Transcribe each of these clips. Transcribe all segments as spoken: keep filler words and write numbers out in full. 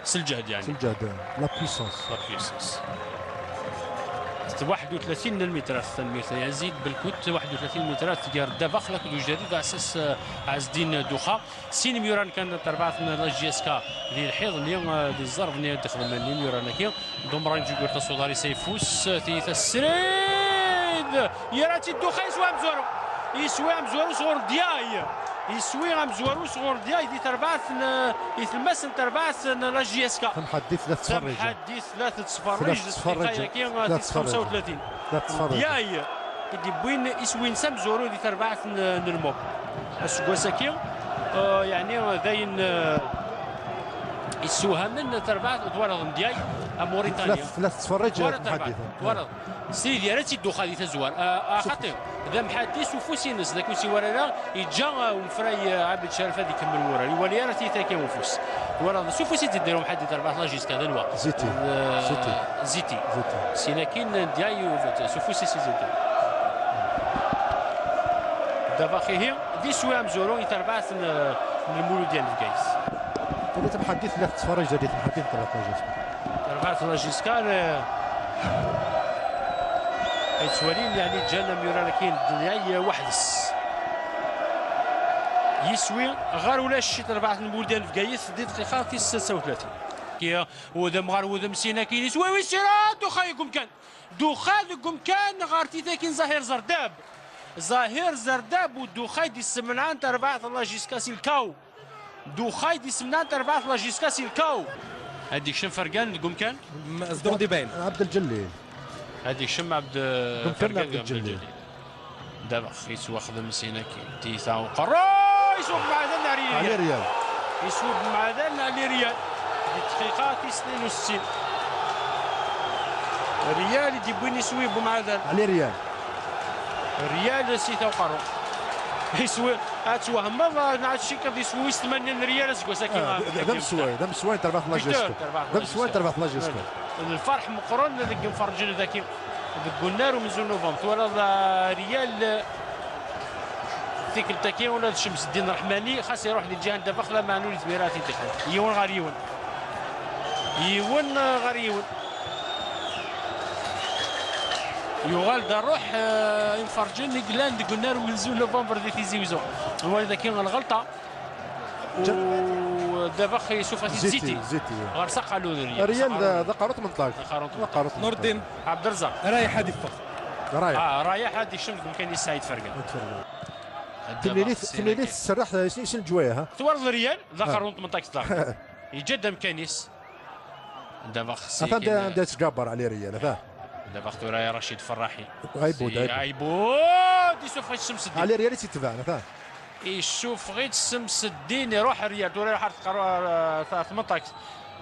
s lǧehd, yeɛni. S lǧehd, la puissance. La puissance. Waḥed u tlatin n lmitrat, tanemmirt ay Azid Belkut, waḥed u tlatin n lmitrat gar Ddabex akked Ujarid, ɛessas, eh, Ɛezdin Duxa. Sin imyura kan n terbaɛt n la J S K di lḥiḍ-nni, eh, di zzerb-nni ad d-ixdem imyura-nni. Dumran Jugurt Asuḍar-is ayeffus, tiyita srid. Yerra-tt-id Duxa, yeswi amezwaru. Yeswi amezwaru sɣur Ndiaye. Yeswi amezwaru sɣur Ndiaye di terbaɛt n, i tlemmast n terbaɛt n la J S K. Tamḥaddit la tettferrij. Tamḥaddit la tettferrij, la tettferrij. Dqiqa-yagi, la tis tettferrij. Xemsa u tlatin. La tettferrij. Ndiaye i d-yewwin iswi-ines amezwaru di terbaɛt n, n lmub. Aseggas-agi, eh, yeɛni d ayen, eh, yessewhamen terbaɛt, twalaḍ Ndiaye, Amuriṭani. La, la tettferrij. Twalaḍ terbaɛt, Tamḥaddit. Twalaḍ. Sidi, yerra-tt-id Duxa di tazwara. Ah, ah, xaṭi. D amḥaddi s ufus-ines, d akken ur s-iwala ara, yeǧǧa, ah, umefray, ah, Ɛabed Caref ad ikemmel wurar. Iwala ara tiyita-agi ufus. Twalaḍ, s ufus i d-idder umḥaddi terbaɛt la J S K d anwa? Ziti. D, Ziti. Ziti. Ziti. Sin akin, Ndiaye, s ufus-is i Ziti. Ddabex ihi, d iswi amezwaru i terbaɛt n, n Lmuludya n Bgayet. Tella tamḥaddit la tettferrij, tella tamḥaddit n terbaɛt la J S K. Terbaɛt la J S K, eh, ay ttwalin, yeɛni ǧǧan amyurar akin Ndiaye weḥd-s. Yiswi ɣer ulac i terbaɛt n Lmuludya n Bgayet di dqiqa tis setta u tlatin. Wudem ɣer wudem, sin akin, yiswi wis ira, Duxa deg umkan. Duxa deg umkan ɣer tiyita akin Zahir Zerdab. Zahir Zerdab u Duxa i d-issemnɛen terbaɛt la J S K si lkaw. Duxa i d-issemnɛen terbaɛt la J S K si lkaw. Ad d-ikcem Fergan deg umkan. M-, Zduɣ d ibayen. Abdelǧelli. Ad d-ikcem Abd-, deg umkan Fergan Abdelǧelli. Abdelǧelli. Ddabex yettwaxdem sin akin. Tiyita uqerruy, yeswa Bemɛadan Ɛli Riyal. Ɛli Riyal. Yeswa Bemɛadan Ɛli Riyal. Di dqiqa tis tnin u settin. Riyal i d-yewwin iswi Bemɛadan. Ɛli Riyal. Riyal s tiyita uqerru. Iswi, ad twehmeḍ, neɣ ad tcikkeḍ, iswi wis tmanyin n Riyal aseggas-agi. Ah, d, d amsway, d amsway n terbaɛt n la J S K. Buteur, terbaɛt n la J S K. D amsway n terbaɛt n la J S K. Lferḥ meqqren deg imferrǧen daki, deg unnar umenzu n Nuvember. Twalaḍ, ah, Riyal, ah, tikkelt-agi ula d Cemseddin Ṛeḥmani, xas iruḥ di lǧiha n Ddabex, lameɛna ur yezmir ara ad t-id-iqen. Yiwen ɣer yiwen. Yiwen, ah, ɣer yiwen. Yuɣal-d rruḥ, eh, imferrǧen i yellan deg unnar umenzu n Nuvember di Tizi Wezzu. Nwala daki lɣelṭa. U Ddabex yessufeɣ-it-id Ziti. Ziti, Ziti. Ɣer Saqalu n Riyal. Riyal d, d aqerru tmenṭact. D aqerru tmenṭact. D aqerru tmenṭact. Nurdin. Ɛebderrezzaq. Rayeḥ ad iffeɣ. Rayeḥ. Ah, Rayeḥ ad ikcem deg umkan-is Saɛid Fergan. Saɛid Fergan. Ddabex timlilit, sin timlilit akin. Tserreḥ, eh, sin, sin leǧwayeh, ha? Twalaḍ Riyal, d aqerru n tmenṭact daɣ. Yeǧǧa-d amkan-is. Ddabex atan da, da yettgabar Ɛli Riyal, atan. Ddabex tura i Racid Ferraḥi. Aybud, si Aybud. Aybud, yessufeɣ-it Cemseddin. Ɛli Riyal i tt-itebɛen, atan. Yessufeɣ-it Cemseddin, iruḥ Riyal, tura iruḥ ar tqerru-, ar, ar tmenṭact.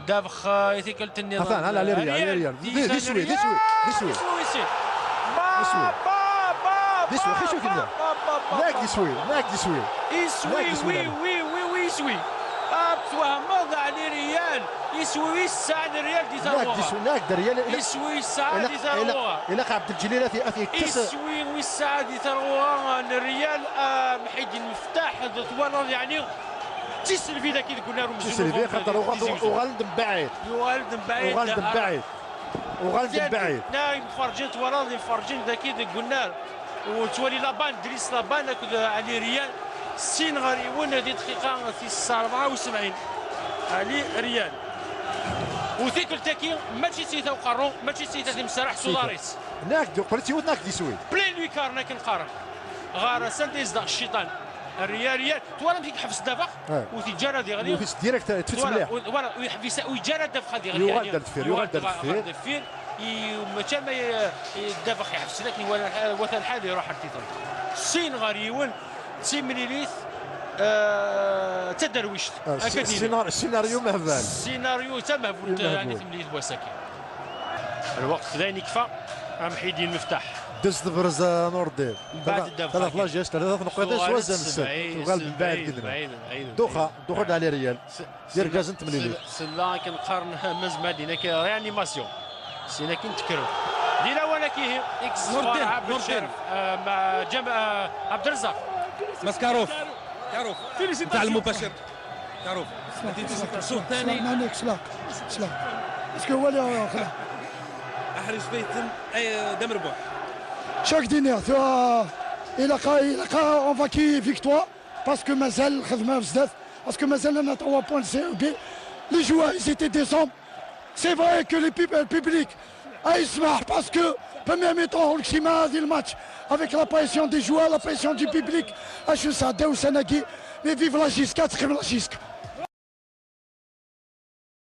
Ddabex, eh, i tikkelt-nniḍen. Atan, hala Ɛli Riyal, Ɛli Riyal. Di, di iswi, di iswi, di iswi. Iswi, iswi. Ba, iswi. Ba, ba, di iswi, ba, xi cwi ba, kena. Ba, ba, ba, nak ba, di iswi, ba. Nak di iswi. Iswi, nak di iswi, wi, nak. Wi, wi, wi, iswi. Ah, twehmeḍ, Ɛli Riyal. Iswi wis tesɛa n Riyal di Terɣuɣa. Nak d iswi, nak d Riyal, ilaq, iswi wis tesɛa ilaq, di Terɣuɣa. Ilaq, ilaq Ɛebdelǧlil ad t-, ad t-yekkes. Iswi wis tesɛa di Terɣuɣa n Riyal, ah, Mḥidin Meftaḥ, twalaḍ, yeɛni, d tiselbi daki deg unnar umezzin. Tiselbi, xaṭer uɣal-, uɣalen-d mbaɛid. Uɣalen-d mbaɛid. Uɣalen-d mbaɛid. Uɣalen-d mbaɛid. Na imferrǧen, twalaḍ imferrǧen daki deg unnar. U nettwali Laban, Dris Laban akked Ɛli Riyal, sin ɣer yiwen di dqiqa tis rebɛa u sebɛin. Ɛli Riyal. U tikkelt-agi, mačči d tiyita uqerru, mačči d tiyita timsaraḥ s uḍar-is. Nak d-, qrib yiwet nak d iswi. Plein lucarne akken qqaren. Ɣer sanda yezdeɣ cciṭan. Riyal, Riyal. Twalamt i yeḥbes Ddabex? Ah. Ur t-yeǧǧa ara ad yeɣli. Ur t-yeǧǧa ara ad yeɣli. Twala, ur, wala, ur yeḥbis, ur yeǧǧa ara Ddabex ad yeɣli. Yuɣal-d ar deffir, yuɣal-d ar deffir. Yuɣal-d ɣer deffir. I, mačči ama, eh, Ddabex yeḥbes, lakin wala lḥal, wata lḥal iruḥ ar tiṭ. Sin ɣer yiwen, d timlilit, eh, d taderwict. Ah, akka si-, d-nini. Sinar-, sinaryu mehbal. Sinaryu d tamehbult, yeɛni timlilit n wass-agi. Lweqt d ayen yekfa, Amḥidin Meftaḥ. Ddez tebrez, a Nurdin. Mbeɛd Ddabex. Tlata la geste, tlata tneqqiḍin s wazal-nsen. Tuɣal mebɛid gidna. Duxa, duxa d Ɛli Riyal. Irgazen n temlilit. Sella akken qqaren mazmadin, akka réanimation. Sin akken tekkrew. Di lawan-agi ihi, Nurdin, Nurdin. Abdelcerf, eh, ma Jam-, eh, Abdelrezzaq. Maskaruf. Ntaɛ Lmubacir. معروف. غادي تجي صوت ثاني. مانيك سلاق سلاق. اسكو هو اللي خلا. احرز فيتن. دم ربح. شاك دينير ثوا. الى قا الى قا اون فا كي فيكتوار. باسكو مازال الخدمه بزاف. باسكو مازال لنا توا بوان سي او بي. لي جوار ايزيتي ديسوم. C'est vrai que le pub- le public a يسمح parce que première mi-temps, le match avec la pression des joueurs, la pression du public. اش نسعدوا سناكي. Mais vive la JSK, très la JSK.